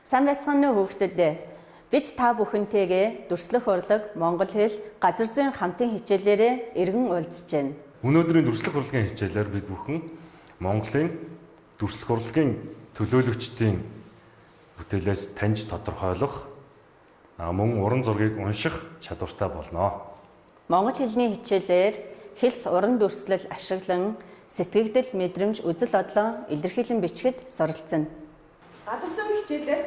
Сайн байцгаана уу хүүхдүүд ээ. Бид та бүхэнтэйгээ дүрслэх урлаг, монгол хэл, газар зүйн хамтын хичээлээрээ эргэн уулзж байна. Өнөөдрийн дүрслэх урлагийн хичээлээр бид бүхэн Монголын дүрслэх урлагийн төлөөлөгчдийн бүтээлээс таньж тодорхойлох, мөн уран зургийг унших чадвартай болно. Монгол хэлний хичээлээр хэлц уран дүрслэл ашиглан сэтгэгдэл, мэдрэмж, үзэл бодлоо илэрхийлэн бичихэд суралцна. Газар зүйн хичээлээр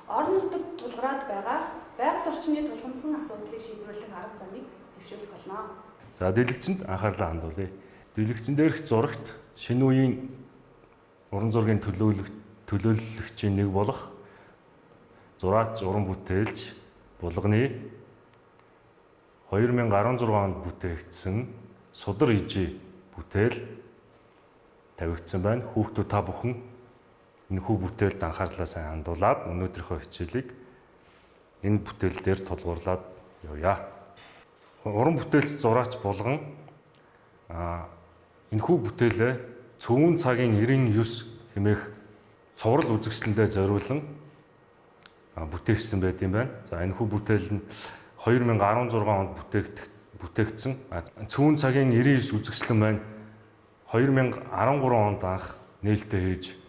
орон нутагт тулгараад байгаа байгаль орчны тулгамдсан асуудлыг шийдвэрлэх арга замыг дэвшүүлэх болно. За, дэлгэцэнд анхаарлаа хандуулъя. Дэлгэцэн дээрх зурагт шинэ үеийн уран зургийн төлөөлөгчийн нэг болох зураач уран бүтээлч Булганы 2016 онд бүтээгдсэн Судар ижи бүтээл тавигдсан байна. Хүүхдүүд та бүхэн энэхүү бүтээлд анхаарлаа сайн хандуулад өнөөдрийнхөө хичээлийг энэ бүтээл дээр тулгуурлаад явъя. Уран бүтээлч зураач Булган энэхүү бүтээлээ цөвүүн цагийн 99 хэмээх цоврал үзэсгэлэндээ зориулан бүтээгдсэн байт юм байна. За, энэхүү бүтээл нь 2016 онд бүтээгдсэн. Цөвүүн цагийн 99 үзэсгэлэн маань 2013 онд анх нээлттэй хийж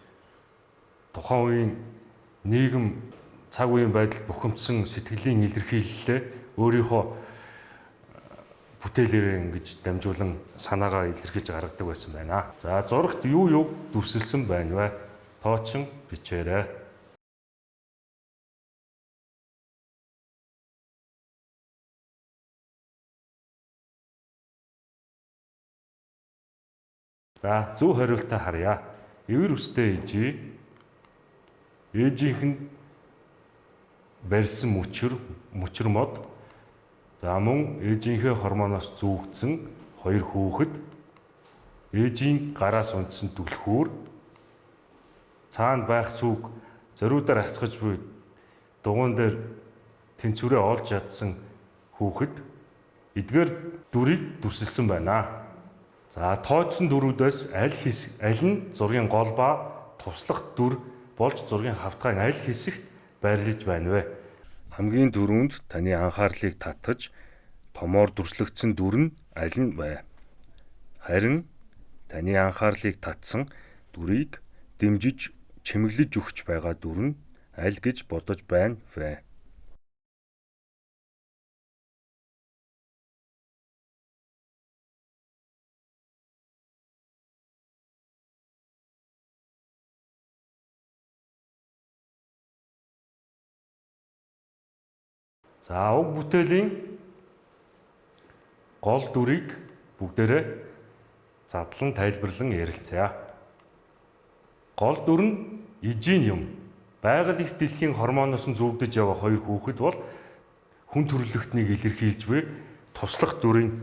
тухайн үеийн нийгэм цаг үеийн байдалд бухимдсан сэтгэлийн илэрхийллээ өөрийнхөө бүтээлээрээ ингэж дамжуулан санаагаа илэрхийлж гаргадаг байсан байна. За, зурагт юу юу дүрсэлсэн байна вэ? Тоочин бичээрэй. За, зөв хариултаа харъя. Эвэр үстэй ижи ээжийнх нь барьсан мөчөр мод, за мөн ээжийнхээ хормоноос зүүгдсэн хоёр хүүхэд, ээжийн гараас унтсан түлхүүр, цаана байх сүг зориудаар хацгаж буй дугуйн дээр тэнцвэрээ олж ядсан хүүхэд эдгээр дүрийг дүрсэлсэн байна. За, тооцсон дүрүүдээс аль нь зургийн гол ба туслах дүр болж зургийн хавтгайн аль хэсэгт байрлаж байна вэ? Хамгийн түрүүнд таны анхаарлыг татаж томоор дүрслэгдсэн дүр нь аль нь вэ? Харин таны анхаарлыг татсан дүрийг дэмжиж чимэглэж өгч байгаа дүр нь аль гэж бодож байна вэ? За, уг бүтээлийн гол дүрийг бүгдээрээ задлан тайлбарлан ярилцъя. Гол дүр нь ижийн юм. Байгаль их дэлхийн хормоноос нь зүүгдэж яваа хоёр хүүхэд бол хүн төрөлхтнийг илэрхийлж буй туслах дүрийн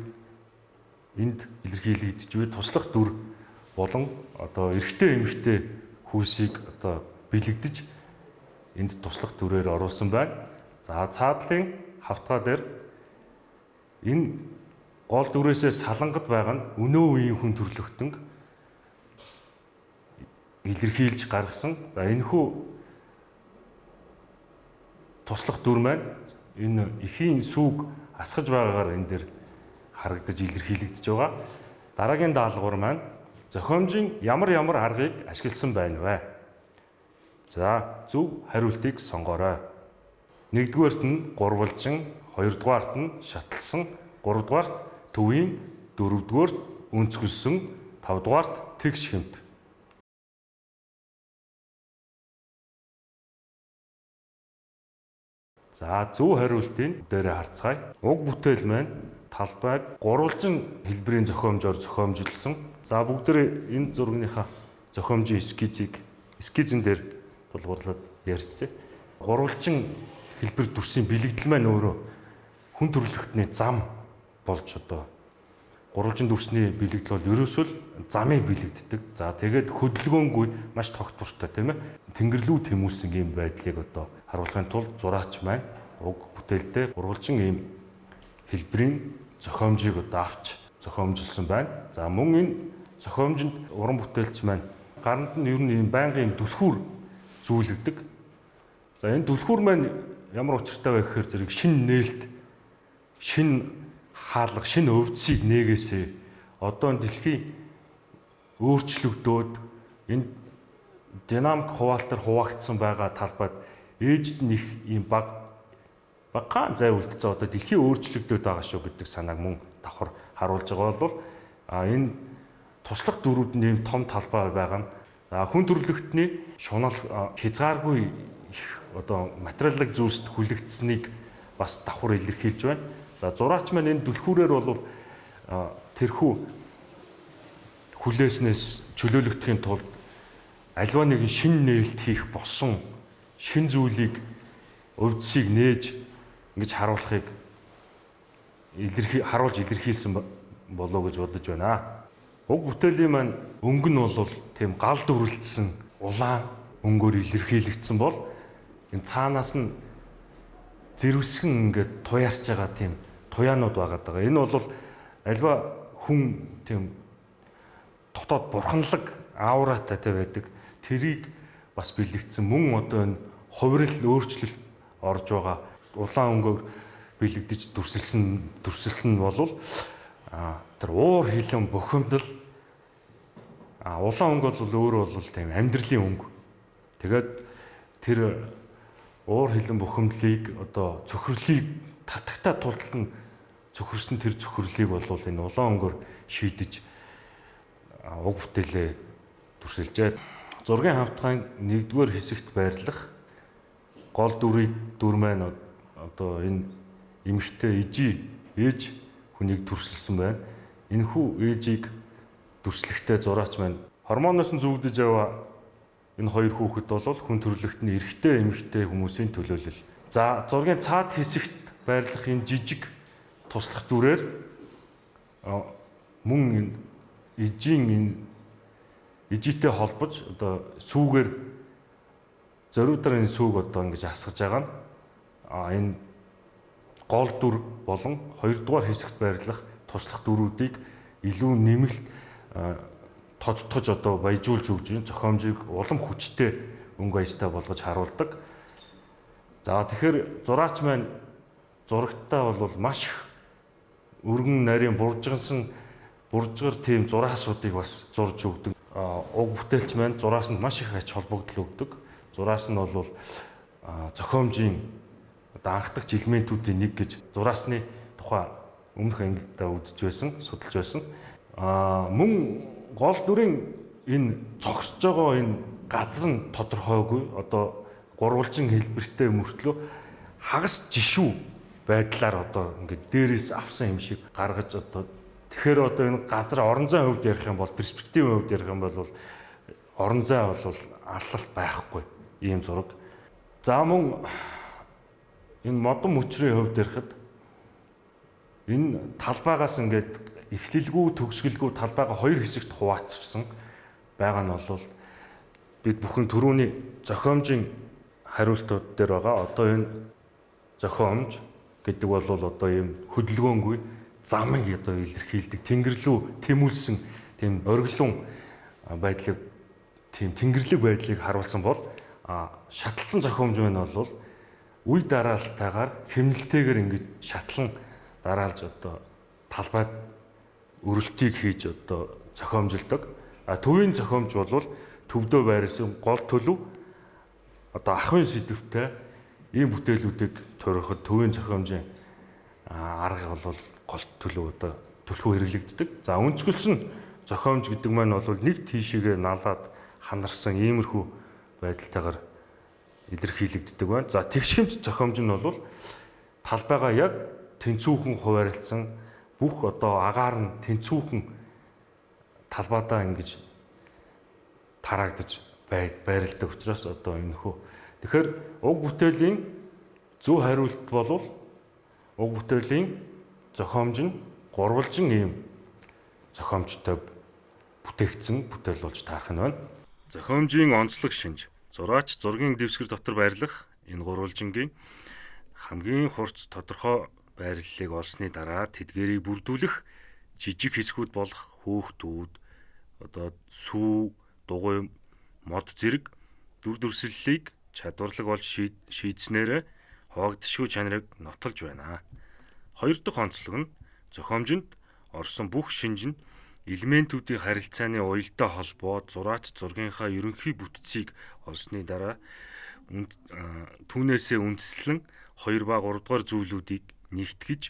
энд илэрхийлэгдэж буй туслах дүр болон одоо эрэгтэй эмэгтэй хүүсийг одоо бэлэгдэж энд туслах дүрээр оруулсан байна. За, цаадлын хавтгай дээр энэ гол дүрээсээ салангат байгаа нь өнөө үеийн хүн төрөлхтөнг илэрхийлж гаргасан. За, энэхүү туслах дүр маань энэ эхийн сүг асгаж байгаагаар энэ дээр харагдаж илэрхийлэгдэж байгаа. Дараагийн даалгавар маань зохиомжийн ямар ямар аргыг ашигласан байна вэ? За, зөв хариултыг сонгоорой. Нэгдүгээрт нь гурвалжин, хоёрдугаарт нь шатлсан, гуравдугаарт төвийн, дөрөвдүгээрт өнцгөлсөн, тавдугаарт тэгш хэмт. За, зөв хариултыг дээрээ харцгаая. Уг бүтээл маань талбайг гурвалжин хэлбэрийн зохиомжоор зохиомжилсан. За, бүгдээрээ энэ зургийнхаа зохиомжийн эскизэн дээр тулгуурлаад ярьцгаая. Гурвалжин хэлбэр дүрсийн бэлэгдэл маань өөрөө хүн төрөлхтний зам болж одоо гурвалжин дүрсний бэлэгдэл бол ерөөсөө л замыг бэлэгддэг. За, тэгээд хөдөлгөөнгүй маш тогтвортой, тийм ээ. Тэнгэрлүү тэмүүлсэн ийм байдлыг одоо харуулахын тулд зураач маань уг бүтээлдээ гурвалжин ийм хэлбэрийн зохиомжийг одоо авч зохиомжилсан байна. За, мөн энэ зохиомжинд уран бүтээлч маань гаранд нь ер нь ийм байнгын түлхүүр зүүлэгдэг. За энэ түлхүүр маань ямар учиртай вэ гэхээр зэрэг шин нээлт, шин хаалга, шин өвдсийг нээгээсээ одоо дэлхийн өөрчлөгдөөд энэ динамик хуваалтаар хуваагдсан байгаа талбайд ээжд нь их ийм багахан зай үлдсэн одоо дэлхийн өөрчлөгдөд байгаа шүү гэдэг санааг мөн давхар харуулж байгаа бол энэ туслах дөрүүд нь ийм том талбай байгаа нь хүн төрөлхтний шунал хязгааргүй их одоо материалын зүйлсд хүлэгдсэнийг бас давхар илэрхийлж байна. За зураач маань энэ түлхүүрээр бол тэрхүү хүлээснээс чөлөөлөгдөхийн тулд альва нэгэн шин нээлт хийх босон шин зүйлийг өвдсийг нээж ингэж харуулахыг харуулж илэрхийлсэн болов гэж бодож байна. Уг бүтээлийн маань өнгө нь бол тийм гал дүрлдсэн улаан өнгөөр илэрхийлэгдсэн бол энэ цаанаас нь зэрвсгэн ингээд туяарч байгаа тийм туяанууд байгаа даа. Энэ бол альва хүн тийм дотоод бурханлаг ауратай тэ байдаг. Тэрийг бас бэлэгдсэн мөн одоо энэ хувирал өөрчлөлт орж байгаа улаан өнгөөр бэлэгдэж дүрсэлсэн нь бол тэр уур хилэн бухимдал улаан өнгө бол өөрөө бол тийм амьдралын өнгө. Тэгээд тэр уур хилэн бухимдлыг одоо цөхрлийг татагтаа тултал нь цөхөрсөн тэр цөхрлийг бол энэ улаан өнгөөр шийдэж уг бүтээлээ дүрсэлжээ. Зургийн хамтгаан 1-р хэсэгт байрлах гол дүрийг дүр маань одоо энэ эмэгтэй ээж хүнийг дүрсэлсэн байна. Энэхүү ээжийг дүрслэхдээ зураач маань хормоноос нь зүүгдэж яваа энэ хоёр хүүхэд бол хүн төрөлхтний эрэгтэй эмэгтэй хүмүүсийн төлөөлөл. За зургийн цаад хэсэгт байрлах энэ жижиг туслах дүрээр мөн энэ эжийн энэ ижитэй холбож одоо сүүгээр зориудаар энэ сүүг одоо ингэж асгаж байгаа нь энэ гол дүр болон хоёрдугаар хэсэгт байрлах туслах дүрүүдийг илүү нэмэлт тодтогч одоо баяжуулж өгж зохиомжийг улам хүчтэй өнгө аястай болгож харуулдаг. За тэгэхээр зураач маань зурагтаа бол маш их өргөн нарийн буржгар тийм зураасуудыг бас зурж өгдөг. Уг бүтээлч маань зураас нь маш их ач холбогдол өгдөг. Зураас нь бол зохиомжийн одоо анхдагч элементүүдийн нэг гэж зураасны тухай өмнөх ангидаа үзэж байсан, судалж байсан. Мөн гол дүрийн энэ зогсож байгаа энэ газар нь тодорхойгүй одоо гурвалжин хэлбэртэй мөртлөө хагас жишүү байдлаар одоо ингээд дээрээс авсан юм шиг гаргаж одоо тэгэхээр одоо энэ газар орон зайн хувьд ярих юм бол перспективийн хувьд ярих юм бол орон зай бол аслалт байхгүй ийм зураг. За мөн энэ модон мөчрийн хувьд ярихад энэ талбайгаас ингээд эхлэлгүй төгсгөлгүй талбайгаа хоёр хэсэгт хуваацсан байгаа нь бол бид бүхэн түрүүний зохиомжийн хариултууд дээр байгаа. Одоо энэ зохиомж гэдэг бол одоо ийм хөдөлгөөнгүй замыг одоо илэрхийлдэг тэнгэр лүү тэмүүлсэн тийм ориглон байдлыг тийм тэнгэрлэг байдлыг харуулсан бол шатлсан зохиомж байна бол үе дараалтайгаар хэмнэлтэйгээр ингэж шатлан дараалж одоо талбайд өрөлтийг хийж одоо зохиомжилдог. Төвийн зохиомж бол төвдөө байрласан гол төлөв одоо ахуйн сэдвтэй ийм бүтээлүүдийг туурахад төвийн зохиомжийн арга бол гол төлөв одоо төлхөө хэрэглэгддэг. За өнцгөлсөн зохиомж гэдэг маань бол нэг тийшээгээ налаад ханарсан иймэрхүү байдалтайгаар илэрхийлэгддэг байна. За тэгшгэмт зохиомж нь бол талбайгаа яг тэнцүүхэн хуваарлцсан бүх одоо агаар нь тэнцүүхэн талбайдаа ингэж тараагдаж байрладаг учраас одоо энэхүү. Тэгэхээр уг бүтээлийн зөв хариулт бол уг бүтээлийн зохиомж нь гурвалжин ийм зохиомжтой бүтээгдсэн бүтээл болж таарах нь байна. Зохиомжийн онцлог шинж. Зураач зургийн дэвсгэр дотор байрлах энэ гурвалжингийн хамгийн хурц тодорхой байрлалыг олсны дараа тэдгээрийг бүрдүүлэх жижиг хэсгүүд болох хөөхтүүд, одоо сүү, дугуй, мод зэрэг дүр төрслөлийг чадварлаг болж шийдснээр хуваагдшгүй чанарыг нотолж байна. Хоёр дахь онцлог нь зохиомжинд орсон бүх шинж нь элементүүдийн харилцааны уялдаа холбоо зураач зургийнхаа ерөнхий бүтцийг олсны дараа түүнээсээ үндэслэн 2 ба 3 дугаар зүйлүүдийг нэгтгэж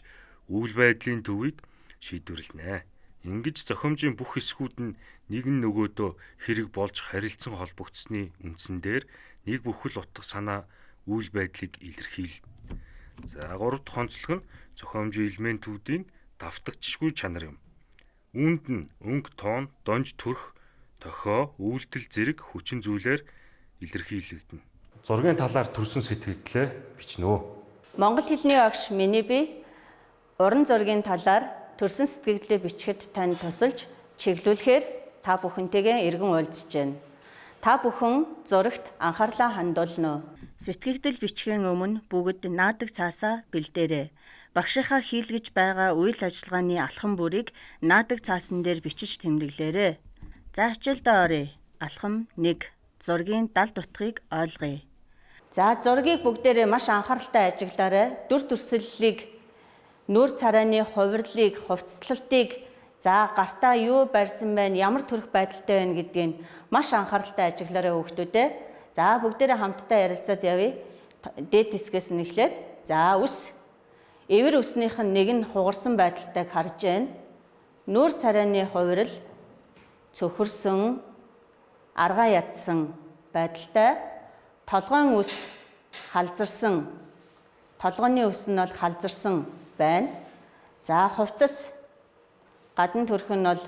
үйл байдлын төвийг шийдвэрлэнэ. Ингэж зохиомжийн бүх хэсгүүд нь нэг нь нөгөөдөө хэрэг болж харилцан холбогдсны үндсэн дээр нэг бүхэл утга санаа үйл байдлыг илэрхийлнэ. За, гурав дахь онцлог нь зохиомжийн элементүүдийн давтагдшгүй чанар юм. Үүнд нь өнгө, тоон, донж, төрх, тохио, үйлдэл зэрэг хүчин зүйлээр илэрхийлэгдэнэ. Зургийн талаар төрсэн сэтгэгдлээ бичнэ үү? Монгол хэлний багш миний бие уран зургийн талаар төрсэн сэтгэгдлээ бичихэд танд тусалж чиглүүлэхээр та бүхэнтэйгээ эргэн уулзж байна. Та бүхэн зурагт анхаарлаа хандуулна уу? Сэтгэгдэл бичгийн өмнө бүгд наадаг цаасаа бэлдээрэй. Багшийнхаа хийлгэж байгаа үйл ажиллагааны алхам бүрийг наадаг цаасан дээр бичиж тэмдэглээрэй. За, хичээлдээ оръё. Алхам 1. Зургийн далд утгыг ойлгоё. За, зургийг бүгдээрээ маш анхааралтай ажиглаарай. Дүр төрсөллийг, нүүр царайны хувирлыг, хувцаслалтыг, за гартаа юу барьсан байна, ямар төрөх байдалтай байна гэдгийг маш анхааралтай ажиглаарай хүүхдүүдээ. За, бүгдээрээ хамтдаа ярилцаад явъя. Дээд хэсгээс нь эхлээд, за, үс. Эвэр үснийх нь нэг нь хугарсан байдалтайг харж байна. Нүүр царайны хувирал цөхөрсөн, аргаа ятсан байдалтай. Толгойн үс халзарсан. Толгойн үс нь бол халзарсан байна. За, хувцас гадна төрх нь бол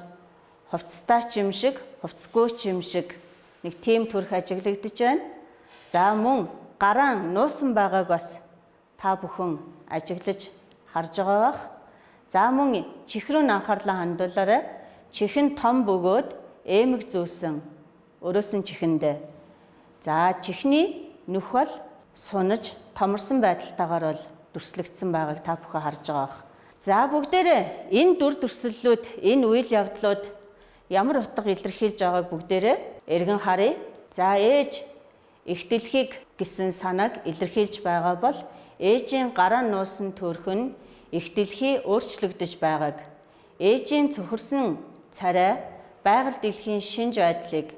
хувцастай ч юм шиг, хувцсгүй ч юм шиг нэг тийм төрх ажиглагдаж байна. За, мөн гараан нуусан байгааг бас та бүхэн ажиглаж харж байгаа бах. За, мөн чих рүү анхаарлаа хандуулаарай. Чих нь том бөгөөд эмэг зүүсэн өрөөсөн чихэндээ. За, чихний нүх бол сунаж томорсон байдалтайгаар бол дүрслэгдсэн байгааг та бүхэн харж байгаа бах. За, бүгдээрээ энэ дүр төрсөллүүд, энэ үйл явдлууд ямар утга илэрхийлж байгааг бүгдээрээ эргэн харъя. За, ээж их дэлхийг гэсэн санааг илэрхийлж байгаа бол ээжийн гараа нуусан төрх нь их дэлхий өөрчлөгдөж байгааг, ээжийн цөхөрсөн царай байгаль дэлхийн шинж байдлыг,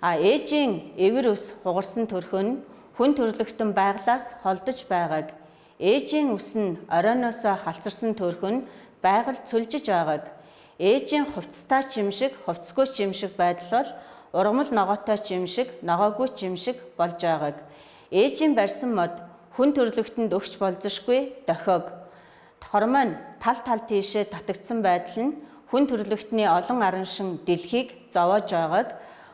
а ээжийн эвэр ус хугарсан төрх нь хүн төрлөختөн байгалаас холдож байгааг, ээжийн үс нь оройноосоо халцарсан төрх нь байгаль цөлжиж байгааг, ээжийн хувцастай ч юм шиг, хувцсгүй ч юм шиг байдал бол ургамал ногоотой ч юм шиг, ногоогүй ч юм шиг болж байгааг, ээжийн барьсан мод хүн төрлөختөнд өгч болзошгүй дохиог, хормой нь тал тал тийшээ татагдсан байдал нь хүн төрлөختний олон араншин дэлхийг зовоож байгааг,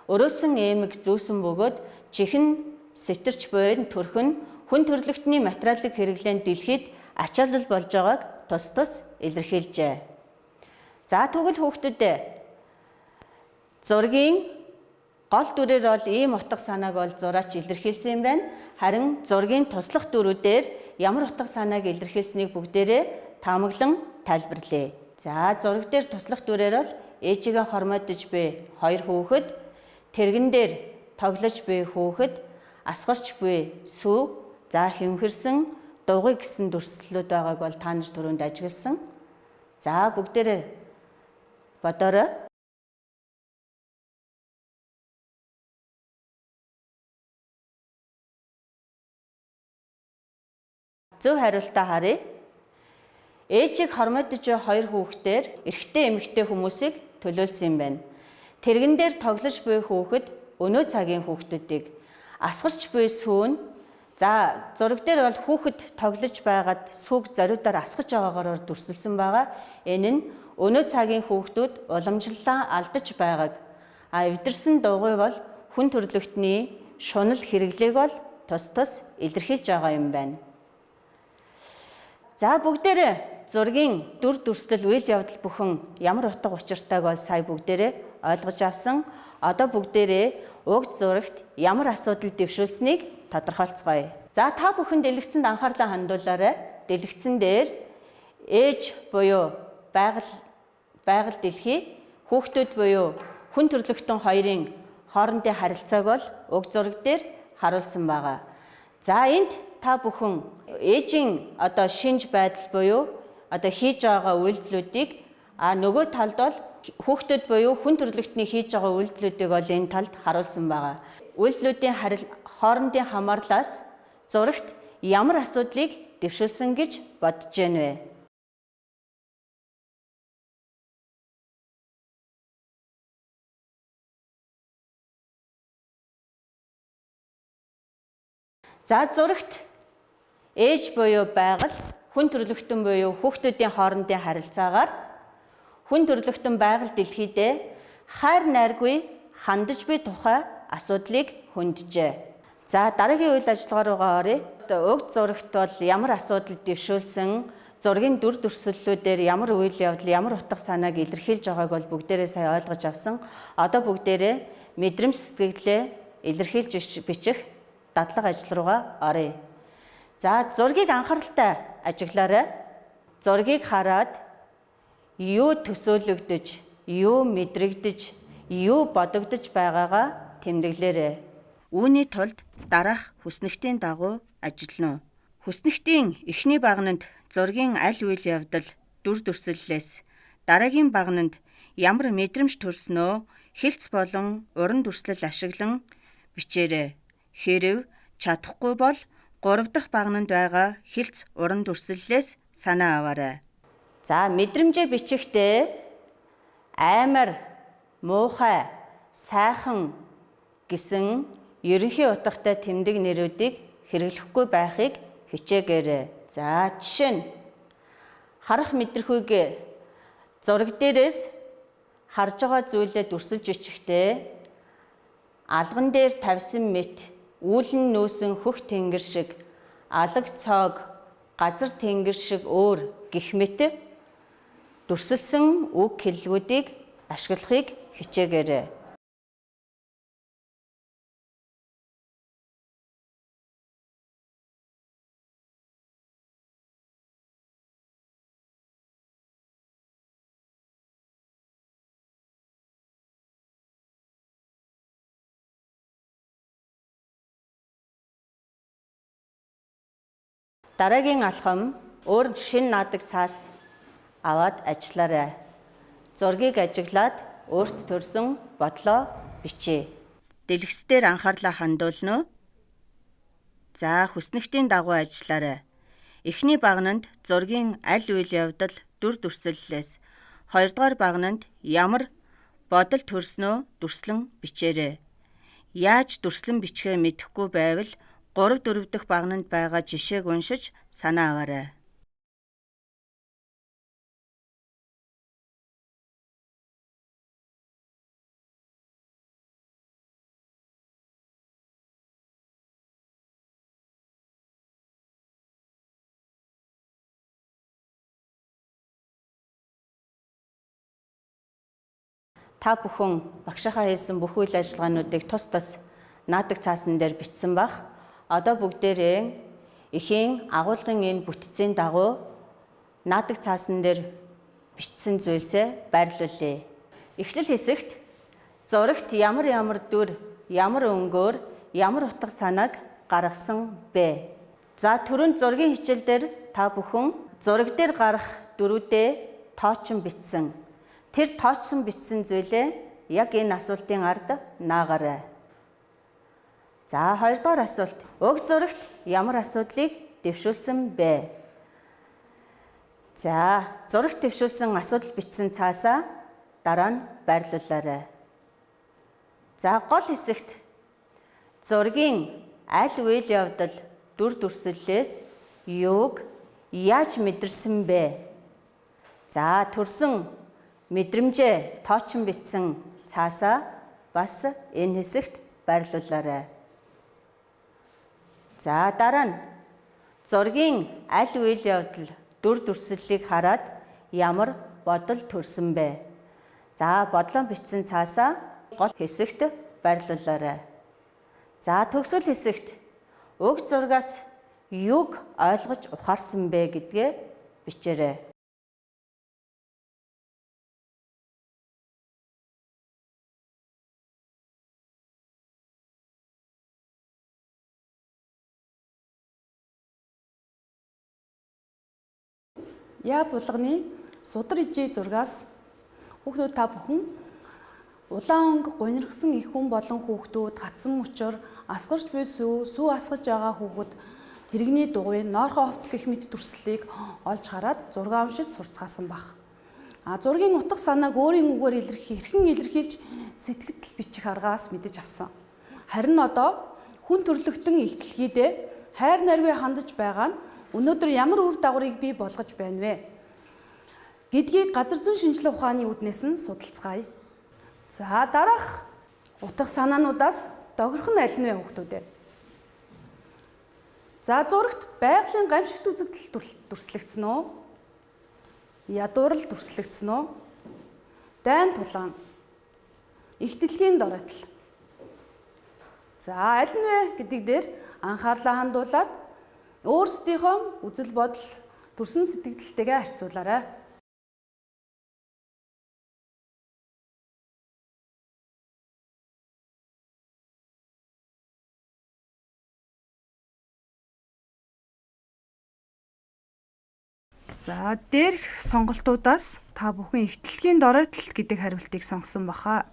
өрөөсөн эмэг зүүсэн бөгөөд чихэн сэтэрч буйн төрх нь хүн төрлөختний материалын хэрэглээнд дэлхийд ачаалал болж байгааг тус тус илэрхийлжээ. За, тэгвэл хүүхдүүдээ зургийн гол дүрээр бол ийм утга санааг бол зураач илэрхийлсэн юм байна. Харин зургийн туслах дүрүүдээр ямар утга санааг илэрхийлснийг бүгдээрээ таамаглан тайлбарлая. За, зураг дээр туслах дүрээр бол ээжигээ хормойдож буй хоёр хүүхэд, тэрэгэн дээр тоглож буй хүүхэд, асгарч буй сүү, за хэмхэрсэн дугуй гэсэн дүрслэлүүд байгааг бол та нар түрүүнд ажигласан. За, бүгдээрээ бодоорой. Зөв хариултаа харъя. Ээжийг хормойдож буй хоёр хүүхдээр эрэгтэй эмэгтэй хүмүүсийг төлөөлсөн юм байна. Тэрэгэн дээр тоглож буй хүүхэд өнөө цагийн хүүхдүүдийг, асгарч буй сүү нь, за зураг дээр бол хүүхэд тоглож байгаад сүүг зориудаар асгаж байгаагаар дүрсэлсэн байгаа. Энэ нь өнөө цагийн хүүхдүүд уламжлалаа алдаж байгааг, а эвдэрсэн дугуй бол хүн төрлөختний шунал хэрэглээг бол тус тус илэрхийлж байгаа юм байна. За, бүгдээрээ зургийн дүр дүрслэл үйл явдал бүхэн ямар утга учиртайг бол сая бүгдээрээ ойлгож авсан. Одоо бүгдээрээ уг зурагт ямар асуудал дэвшүүлснийг тодорхойлцгоё. За, та бүхэн дэлгэцэнд анхаарлаа хандуулаарай. Дэлгэцэн дээр ээж буюу байгаль дэлхий, хүүхдүүд буюу хүн төрлөختөн хоёрын хоорондын харилцааг бол уг зураг дээр харуулсан байгаа. За энд та бүхэн ээжийн одоо шинж байдал буюу одоо хийж байгаа үйлдэлүүдийг нөгөө талд бол хүүхдүүд буюу хүн төрөлхтний хийж байгаа үйлдэлүүдийг бол энэ талд харуулсан байгаа. Үйлдэлүүдийн хоорондын хамаарлаас зурагт ямар асуудлыг дэвшүүлсэн гэж бодож байна вэ? За зурагт ээж буюу байгаль, хүн төрөлхтөн буюу хүүхдүүдийн хоорондын харилцаагаар хүн төрөлхтөн байгаль дэлхийдээ хайр найргүй хандаж буй тухай асуудлыг хөнджээ. За дараагийн үйл ажиллагаа руугаа оръё. Уг зурагт бол ямар асуудал дэвшүүлсэн, зургийн дүр төрсөллүүдээр ямар үйл явдал, ямар утга санааг илэрхийлж байгааг бол бүгдээрээ сая ойлгож авсан. Одоо бүгдээрээ мэдрэмж сэтгэлээ илэрхийлж бичих дадлага ажил руугаа оръё. За зургийг анхааралтай ажиглаарай. Зургийг хараад юу төсөөлөгдөж, юу мэдрэгдэж, юу бодогдож байгаагаа тэмдэглээрэй. Үүний тулд дараах хүснэгтийн дагуу ажиллана уу. Хүснэгтийн эхний багананд зургийн аль үйл явдал дүр төрсөллөөс дараагийн багананд ямар мэдрэмж төрснөө хэлц болон уран дүрслэл ашиглан бичээрэй. Хэрэв чадахгүй бол 3 дахь багананд байгаа хэлц уран дүрслэлээс санаа аваарай. За мэдрэмжээ бичихдээ аймар, муухай, сайхан гэсэн ерөнхий утгатай тэмдэг нэрүүдийг хэрэглэхгүй байхыг хичээгээрэй. За жишээ нь харах мэдрэхүйгээр зураг дээрээс харж байгаа зүйлээ дүрсэлж бичихдээ алган дээр тавьсан мэт, үүлэн нүүсэн хөх тэнгэр шиг, алаг цоог, газар тэнгэр шиг өөр гэх мэт дүрсэлсэн үг хэллэгүүдийг ашиглахыг хичээгээрэй. Дараагийн алхам өөр шинэ наадаг цаас аваад ажиллаарай. Зургийг ажиглаад өөрт төрсөн бодлоо бичээ. Дэлгэцээр анхаарлаа хандуулна уу? За хүснэгтийн дагуу ажиллаарай. Эхний багананд зургийн аль үйл явдал дүр төрсөллөөс, хоёрдугаар багананд ямар бодол төрснөө дүрслэн бичээрэй. Яаж дүрслэн бичгээ мэдэхгүй байвал 3 4 дахь багананд байгаа жишээг уншиж санаа аваарай. Та бүхэн багшийнхаа хийсэн бүх үйл ажиллагаануудыг тус тус наадаг цаасан дээр бичсэн байх. Одоо бүгдээрээ эхийн агуулгын энэ бүтцийн дагуу наадаг цаасан дээр бичсэн зүйлсээ байрлуулъя. Эхлэл хэсэгт зурагт ямар ямар дүр, ямар өнгөөр, ямар утга санааг гаргасан бэ? За түрүүнд зургийн хичээл дээр та бүхэн зураг дээр гарах дүрүүдээ тоочин бичсэн. Тэр тооцсон бичсэн зүйлээ яг энэ асуултын ард наагаарай. За хоёрдугаар асуулт. Уг зурагт ямар асуудлыг дэвшүүлсэн бэ? За зурагт дэвшүүлсэн асуудал бичсэн цаасаа дараа нь байрлуулаарай. За гол хэсэгт зургийн аль үйл явдал дүр төрсөллөөс юуг яаж мэдэрсэн бэ? За төрсөн мэдрэмжээ тоочин бичсэн цаасаа бас энэ хэсэгт байрлуулаарай. За дараа нь зургийн аль үйл явдал дүр төрсөллийг хараад ямар бодол төрсөн бэ? За бодлоо бичсэн цаасаа гол хэсэгт байрлуулаарай. За төгсгөл хэсэгт уг зургаас юуг ойлгож ухаарсан бэ гэдгээ бичээрэй. Я булганы судар ижээ зургаас хүүхдүүд та бүхэн улаан өнгө гуниргсан их хүн болон хүүхдүүд гацсан мөчөр асгарч буй сүү, сүү асгаж байгаа хүүхэд тэрэгний дугуй, ноорхон хувцас гэх мэт дүрслэлийг олж хараад зургаа уншиж сурцгаасан баг. А зургийн утга санааг өөрийн үгээр хэрхэн илэрхийлж сэтгэл бичих аргаас мэдэж авсан. Харин одоо хүн төрлөختөн их дэлхийдээ хайр нарвий хандаж байгаа нь өнөөдөр ямар үр дагаврыг бий болгож байна вэ гэдгийг газар зүйн шинжилгээ ухааны үүднээс нь судалцгаая. За дараах утга санаануудаас догрох нь аль нь вэ хүүхдүүд ээ? За зурагт байгалийн гамшигт үзэгдэл дүрслэгдсэн үү? Ядуурл дүрслэгдсэн үү? Дайн тулаан. Их дэлхийн доройтол. За аль нь вэ гэдэг дээр анхаарлаа хандуулад өөрсдийнхөө үзэл бодол төрсэн сэтгэлдэлтэйгээ харьцуулаарай. За дээрх сонголтуудаас та бүхэн их дэлхийн доройтол гэдэг хариултыг сонгосон баха.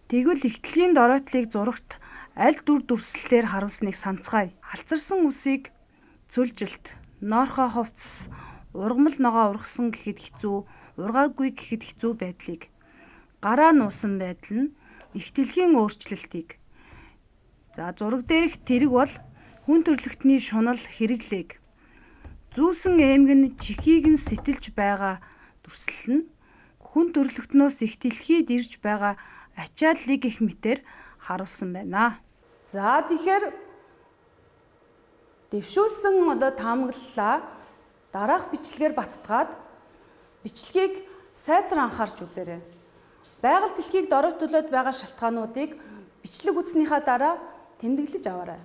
Тэгвэл их дэлхийн доройтлыг зурагт аль дүр дүрслэлээр харуулсныг санацгаая. Халцарсан үсийг цөлжилт, ноорхоо хувцас, ургамал ногоо ургасан гэхэд хэцүү, ургаагүй гэхэд хэцүү байдлыг, гараа нуусан байдал нь их дэлхийн өөрчлөлтийг. За зураг дээрх тэрэг бол хүн төрөлхтний шунал хэрэглээг. Зүүсэн эмэг нь чихийг нь сэтэлж байгаа дүрслэл нь хүн төрөлхтнөөс их дэлхийд ирж байгаа ачааллыг гэх мэтээр харуулсан байна. За тэгэхээр дэвшүүлсэн одоо таамаглалаа дараах бичлэгээр баттгаад бичлэгийг сайтар анхаарч үзээрэй. Байгаль дэлхийг доройтуулаад байгаа шалтгаануудыг бичлэг үзснийхаа дараа тэмдэглэж аваарай.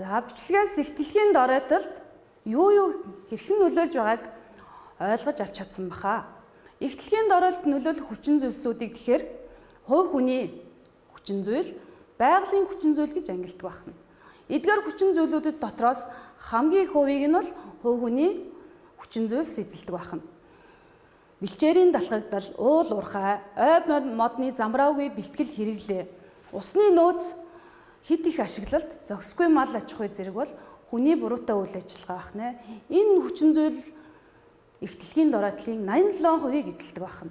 За бичлэгээс их дэлхийн доройтолд юу хэрхэн нөлөөлж байгааг ойлгож авч чадсан баха. Их дэлхийн доройтолд нөлөөлөх хүчин зүйлсүүдийг тэгэхээр хувь хүний хүчин зүйл, байгалийн хүчин зүйл гэж ангилдаг байна. Эдгээр хүчин зүйлүүдэд дотроос хамгийн их хувийг нь бол хувь хүний хүчин зүйлс эзэлдэг байна. Бэлчээрийн далхагдал, уул уурхай, ойд модны замраагүй бэлтгэл хэрэглээ, усны нөөц хэд их ашиглалт, зохисгүй мал аж ахуй зэрэг бол хүний буруутай үйл ажиллагаа байх нэ. Энэ хүчин зүйл их дэлхийн доройтлын 87%-ийг эзэлдэг байна.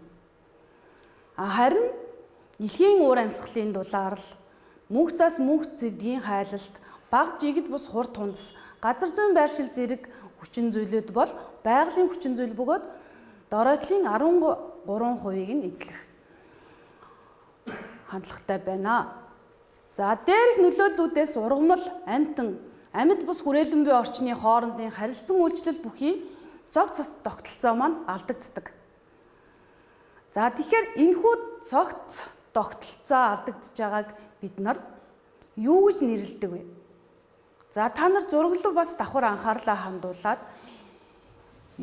Харин дэлхийн уур амьсгалын дулаарл, мөнх зас мөнх зэвдгийн хайлалт, баг жигд бус хур тундас, газар зүйн байршил зэрэг хүчин зүйлүүд бол байгалийн хүчин зүйл бөгөөд доройтлын 13%-ийг нь эзлэх хандлагатай байна. За дээрх нөлөөллүүдээс ургамал, амьтан, амьд бус хүрээлэн буй орчны хоорондын харилцан үйлчлэл бүхий цогц тогтолцоо маань алдагддаг. За тэгэхээр энэхүү цогц тогтолцоо алдагдж байгааг бид нар юу гэж нэрлэдэг вэ? За та нар зураглал бас давхар анхаарлаа хандуулад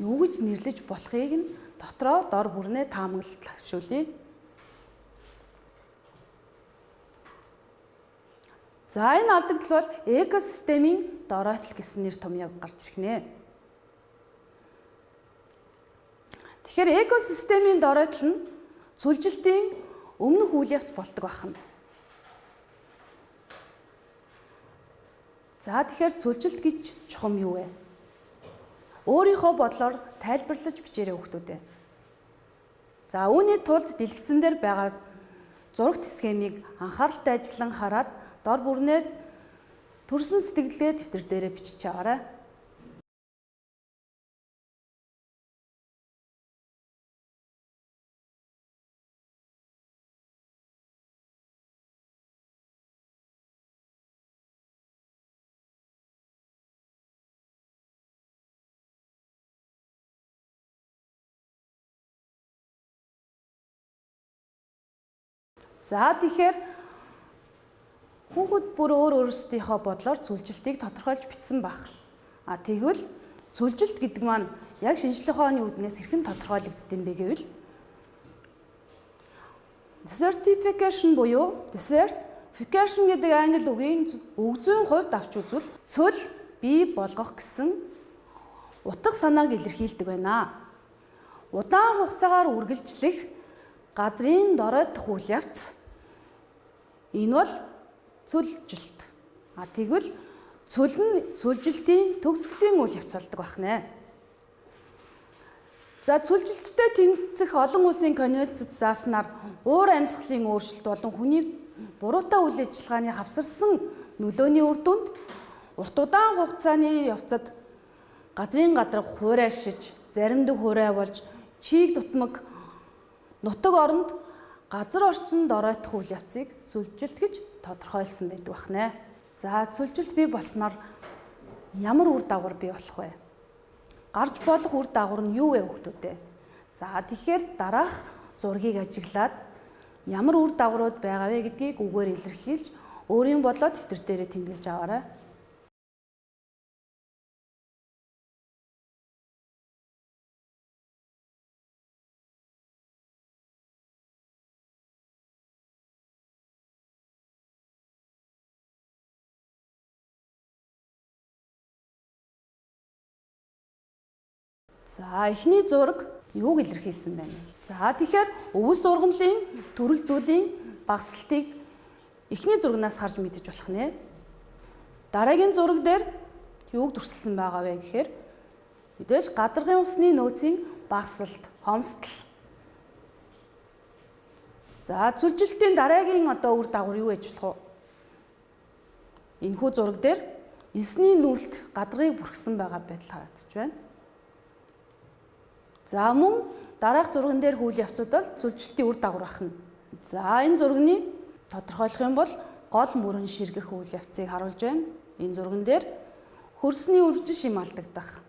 юу гэж нэрлэж болохыг нь дотроо дор бүрнээ таамаглалт авшуулъя. За энэ алдагдал бол экосистемийн доройтол гэсэн нэр томьёо гарч ирэх нэ. Тэгэхээр экосистемийн доройтол нь цөлжилтийн өмнөх үйл явц болдог байна. За тэгэхээр цөлжилт гэж чухам юу вэ? Өөрийнхөө бодлоор тайлбарлаж бичээрэй хүүхдүүд ээ. За үүний тулд дэлгэцэн дээр байгаа зурагт схемийг анхааралтай ажиглан хараад дор бүрнээ төрсэн сэтгэлдээ дэвтэр дээрээ бичиж аваарай. За тэгэхээр хүүхэд бүр өөр өөрсдийнхөө бодлоор цөлжилтийг тодорхойлж бичсэн байх. А тэгвэл цөлжилт гэдэг маань яг шинжлэх ухааны үүднээс хэрхэн тодорхойлогддог юм бэ гэвэл desertification буюу desertification гэдэг англи үгийн үг зүйн хувьд авч үзвэл цөл бий болгох гэсэн утга санааг илэрхийлдэг байна. Удаан хугацаагаар үргэлжлэх газрын доройтох үйл явц энэ бол цөлжилт. А тэгвэл цөл нь цөлжилтийн төгсгөлийн үйл явц болдог байх нэ. За цөлжилттэй тэмцэх олон улсын конвенцэд зааснаар уур амьсгалын өөрчлөлт болон хүний буруутай үйл ажиллагааны хавсарсан нөлөөний үр дүнд урт удаан хугацааны явцад газрын гадрах хуурайшиж, заримдаг хуурай болж чийг дутмаг нутаг оронд газар орчин доройтох үйл явцыг цөлжилт гэж тодорхойлсон байдаг бахнэ. За цөлжилт бий болсноор ямар үр дагавар бий болох вэ? Гарч болох үр дагавар нь юу вэ хүүхдүүд ээ? За тэгэхээр дараах зургийг ажиглаад ямар үр дагаврууд байгаа вэ гэдгийг үгээр илэрхийлж өөрийн бодлоо дэвтэр дээрээ тэмдэглэж аваарай. За эхний зураг юуг илэрхийлсэн байна? За тэгэхээр өвөс ургамлын төрөл зүйлийн багасалтыг эхний зурагнаас харж мэдэж болох нэ. Дараагийн зураг дээр юуг дүрсэлсэн байгаа вэ гэхээр мэдээж гадаргын усны нөөцийн багасалт, хомсдол. За цөлжилтийн дараагийн одоо үр дагавар юу гэж болох вэ? Энэхүү зураг дээр элсний нүүлт гадаргыг бүрхсэн байгаа байдал харагдаж байна. За мөн дараах зурган дээр үйл явцууд бол цөлжилтийн үр дагавар байна. За энэ зургийн тодорхойлох юм бол гол мөрөн ширгэх үйл явцыг харуулж байна. Энэ зурган дээр хөрсний үржил шим алдагдах,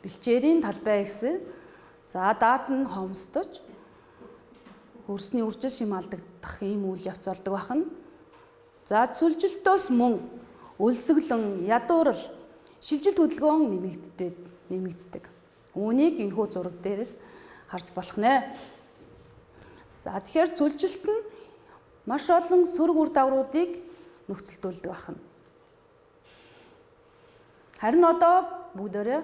бэлчээрийн талбай гэсэн. За дааз нь хомсдож хөрсний үржил шим алдагдах ийм үйл явц болдог байна. За цөлжилтөөс мөн Өлсгөлөн, ядуурл, шилжилт хөдөлгөөн нэмэгддэг. Үүнийг энэхүү зураг дээрээс харж болох нэ. За тэгэхээр цөлжилт нь маш олон сөрөг үр дагавруудыг нөхцөлдүүлдэг байна. Харин одоо бүгдээрээ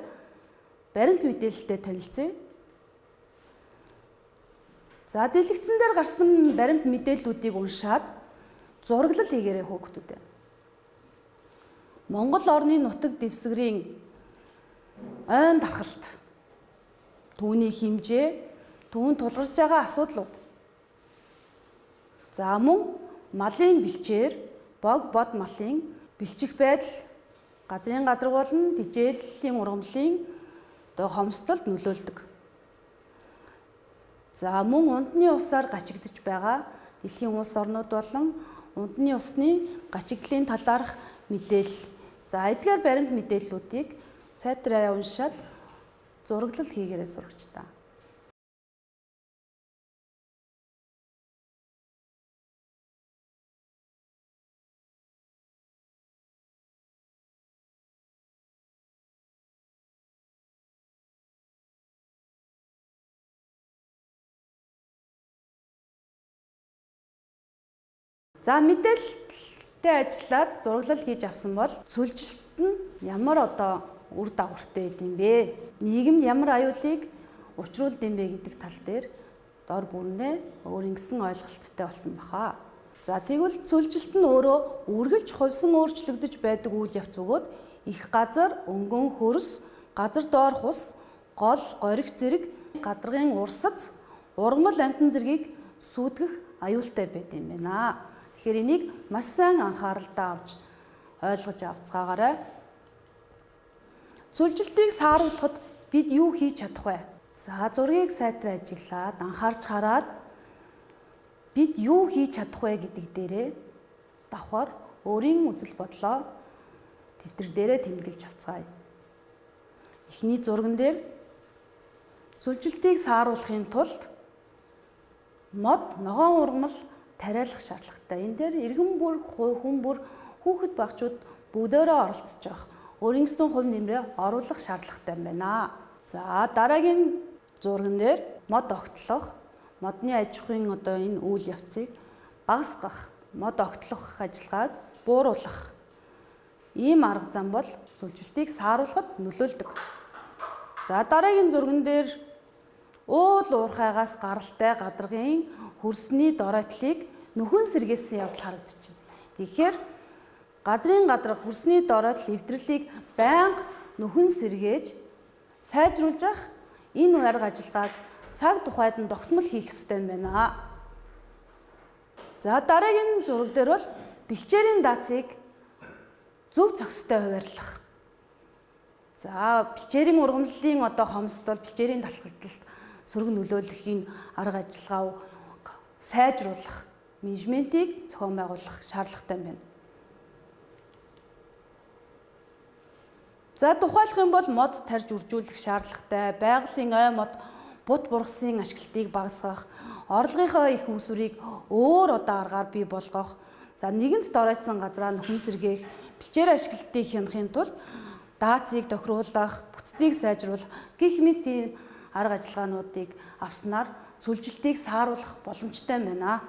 баримт мэдээлэлтэй танилцъя. За дэлгэцэн дээр гарсан баримт мэдээллүүдийг уншаад зураглал хийгээрэй хүүхдүүдээ. Монгол орны нутаг дэвсгэрийн ойн дархалт, түүний хэмжээ, түүнд тулгарч байгаа асуудлууд. За мөн малын бэлчээр, бог бод малын бэлчих байдал, газрын гадраг болон тэжээлийн ургамлын одоо хомсдолд нөлөөлдөг. За мөн ундны усаар гачигдж байгаа дэлхийн улс орнууд болон ундны усны гачигдлын талаарх мэдээлэл. За эдгээр баримт мэдээллүүдийг сайтраа уншаад зураглал хийгээрэй сурагчдаа. За мэдээлэлтэй ажиллаад зураглал хийж авсан бол цөлжилт нь ямар одоо үр дагавартай байд юм бэ? Нийгэмд ямар аюулыг учруулд юм бэ гэдэг тал дээр дор бүрнээ өөр ингэсэн ойлголттой болсон баха. За тэгвэл цөлжилт нь өөрөө үргэлж хувьсан өөрчлөгдөж байдаг үйл явц бөгөөд их газар, өнгөн хөрс, газар доорх ус, гол, гориг зэрэг гадаргын урсац, ургамал амьтан зэргийг сүйтгэх аюултай байд юм байна. Тэгэхээр энийг маш сайн анхааралтай авч ойлгож авцгаагаарай. Цөлжилтийг сааруулахад бид юу хийж чадах вэ? За зургийг сайтраа ажиглаад анхаарч хараад бид юу хийж чадах вэ гэдэг дээрээ давхар өөрийн үзэл бодлоо дэвтэр дээрээ тэмдэглэж авцгаая. Эхний зурган дээр цөлжилтийг сааруулахын тулд мод, ногоон ургамал тариалах шаардлагатай. Энэ дээр иргэн бүр, хүн бүр, хүүхэд багчууд бүгдөөрөө оролцож явах, өөрийн гэсэн хувь нэмрээ оруулах шаардлагатай юм байна. За дараагийн зурган дээр мод огтлох, модны аж ахуйн одоо энэ үйл явцыг багасгах, мод огтлох ажиллагааг бууруулах ийм арга зам бол цөлжилтийг сааруулахад нөлөөлдөг. За дараагийн зурган дээр уул уурхайгаас гаралтай гадаргын хөрсний доройтлыг нөхөн сэргээсэн явдал харагдаж байна. Тэгэхээр газрын гадарга хөрсний доройтол эвдрэлийг байнга нөхөн сэргээж сайжруулж авах энэ арга ажиллагааг цаг тухайд нь тогтмол хийх ёстой юм байна. За дараагийн зураг дээр бол бэлчээрийн даацыг зөв зохистой хуваарлах. За бэлчээрийн ургамлын одоо хомсдол, бэлчээрийн талхалдалд сөрөг нөлөөлөх энэ арга ажиллагаа сайжруулах, менежментийг зохион байгуулах шаардлагатай юм байна. За тухайлах юм бол мод тарж үржүүлэх шаардлагатай, байгалийн ой мод, бут бургасын ашиглалтыг багасгах, орлогынхоо их үүсвэрийг өөр одоо аргаар бий болгох, за нэгэнт доройтсон газраа нөхөн сэргээх, бэлчээр ашиглалтыг хянахын тулд даацыг тохируулах, бүтцийг сайжруулах гэх мэт ийм арга ажиллагаануудыг авснаар цөлжилтийг сааруулах боломжтой байна.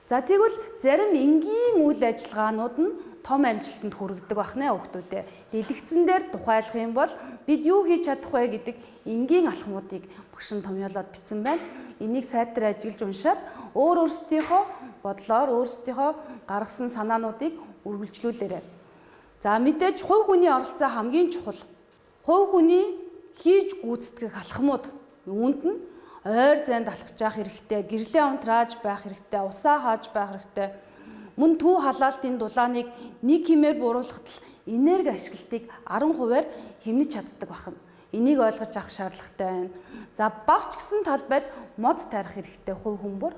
За тэгвэл зарим энгийн үйл ажиллагаанууд нь том амжилтанд хүргэдэг бахнэ хүүхдүүдээ. Дэлгэцэн дээр тухайлах юм бол бид юу хийж чадах вэ гэдэг энгийн алхмуудыг багш нь томьёолоод бичсэн байна. Энийг сайтар ажиглаж уншаад өөр өөрсдийнхөө бодлоор өөрсдийнхөө гаргасан санаануудыг үргэлжлүүлээрэй. За мэдээж хувь хүний оролцоо хамгийн чухал. Хувь хүний хийж гүйцэтгэх алхмууд үүнд нь ойр зайд алхаж явах хэрэгтэй, гэрлээ унтрааж байх хэрэгтэй, усаа хааж байх хэрэгтэй. Мөн төв халаалтын дулааныг нэг хэмээр бууруулахад л энерги ашиглалтыг 10%-аар хэмнэж чаддаг байна. Энийг ойлгож авах шаардлагатай байна. За багч гэсэн талбайд мод тарих хэрэгтэй хувь хүн бүр.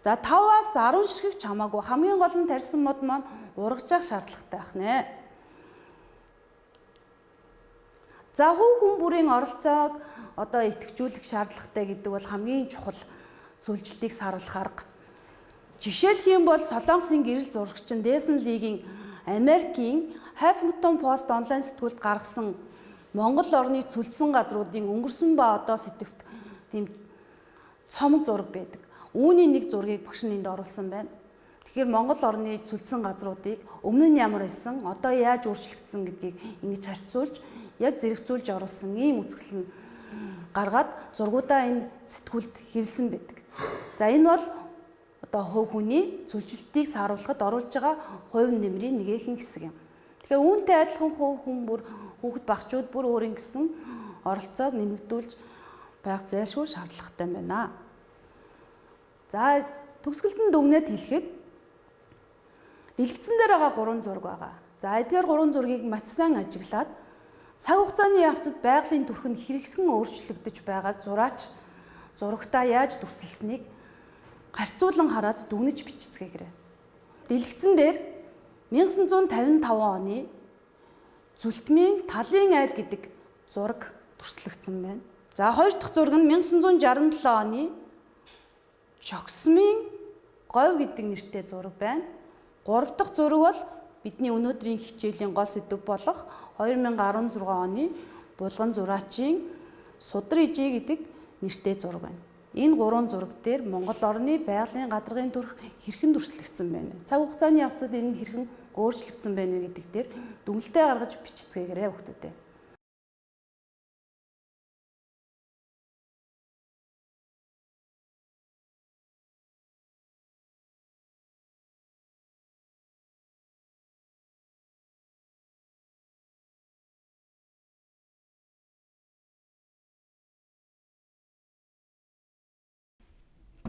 За 5-аас 10 ширхэг ч хамаагүй хамгийн гол нь тарьсан мод маань ургаж явах шаардлагатай байх нэ. За хувь хүн бүрийн оролцоог одоо идэвхжүүлэх шаардлагатай гэдэг бол хамгийн чухал цөлжилтийг сааруулах арга. Жишээлх юм бол Солонгосын гэрэл зурагчин Дээсэн Лигийн Америкийн Huffington Post онлайн сэтгүүлд гаргасан Монгол орны цөлдсөн газруудын өнгөрсөн ба одоо сэдэвт тийм цомог зураг байдаг. Үүний нэг зургийг багш нь энд оруулсан байна. Тэгэхээр Монгол орны цөлдсөн газруудыг өмнө нь ямар байсан, одоо яаж өөрчлөгдсөн гэдгийг ингэж харьцуулж, яг зэрэгцүүлж оруулсан ийм үзэсгэлэн гаргаад зургуудаа энэ сэтгүүлд хэвлсэн байдаг. За энэ бол одоо хувь хүний цөлжилтийг сааруулахад оруулж байгаа хувь нэмрийн нэгэхэн хэсэг юм. Тэгэхээр үүнтэй адилхан хувь хүн бүр хүүхэд багчууд бүр өөрийн гэсэн оролцоог нэмэгдүүлж байх зайлшгүй шаардлагатай байна. За төгсгөлдөн дүгнээд хэлэхэд дэлгэцэн дээр байгаа 3 зураг байгаа. За эдгээр 3 зургийг маш сайн ажиглаад цаг хугацааны явцад байгалийн төрх нь хэрхэн өөрчлөгдөж байгааг зураач зурагтаа яаж дүрсэлснийг харьцуулан хараад дүгнэж бичицгээгээрэй. Дэлгэцэн дээр 1955 оны Зүлтмийн Талын айл гэдэг зураг дүрслэгдсэн байна. За хоёр дахь зураг нь 1967 оны Чогсмын Говь гэдэг нэртэй зураг байна. Гурав дахь зураг бол бидний өнөөдрийн хичээлийн гол сэдэв болох 2016 оны Булган зураачийн Судар ижээ гэдэг нэртэй зураг байна. Энэ гурван зураг дээр Монгол орны байгалийн гадаргын төрх хэрхэн дүрслэгдсэн байна вэ? Цаг хугацааны явцад энэ нь хэрхэн өөрчлөгдсөн байна вэ гэдэг дээр дүгнэлтээ гаргаж бичицгээгээрэй хүүхдүүдээ.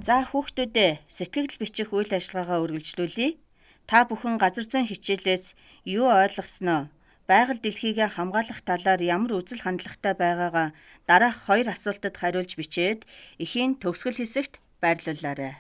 За хүүхдүүдээ сэтгэгдэл бичих үйл ажиллагаагаа үргэлжлүүлье. Та бүхэн газар зүйн хичээлээс юу ойлгосноо, байгаль дэлхийгээ хамгаалах талаар ямар үзэл хандлагатай байгаагаа дараах хоёр асуултад хариулж бичээд эхийн төгсгөл хэсэгт байрлуулаарай.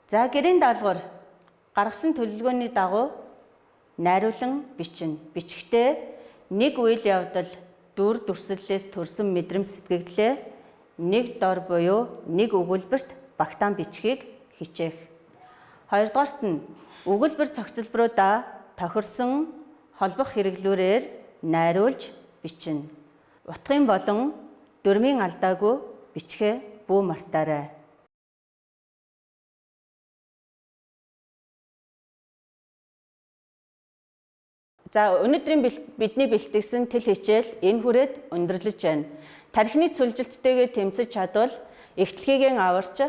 За гэрийн даалгавар гаргасан төлөвлөгөөний дагуу найруулан бичнэ. Бичгтээ нэг үйл явдал дүр дүрслэлээс төрсэн мэдрэмж сэтгэгдлээ нэг дор буюу нэг өгүүлбэрт багтаан бичгийг хичээх. Хоёрдугаарт нь өгүүлбэр зохицолборуудаа тохирсон холбох хэрэглүүрээр найруулж бичнэ. Утгын болон дүрмийн алдаагүй бичгээ бүү мартаарай. За өнөөдрийн бидний бэлтгэсэн тэл хичээл энэ хүрээд өндөрлөж байна. Тархины цөлжилттэйгээ тэмцэж чадвал их дэлхийгэн аварч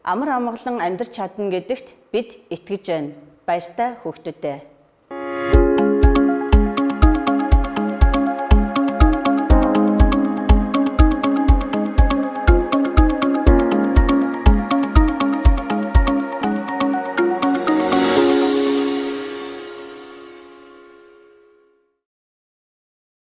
амар амгалан амьдарч чадна гэдэгт бид итгэж байна. Баяртай хүүхдүүдээ.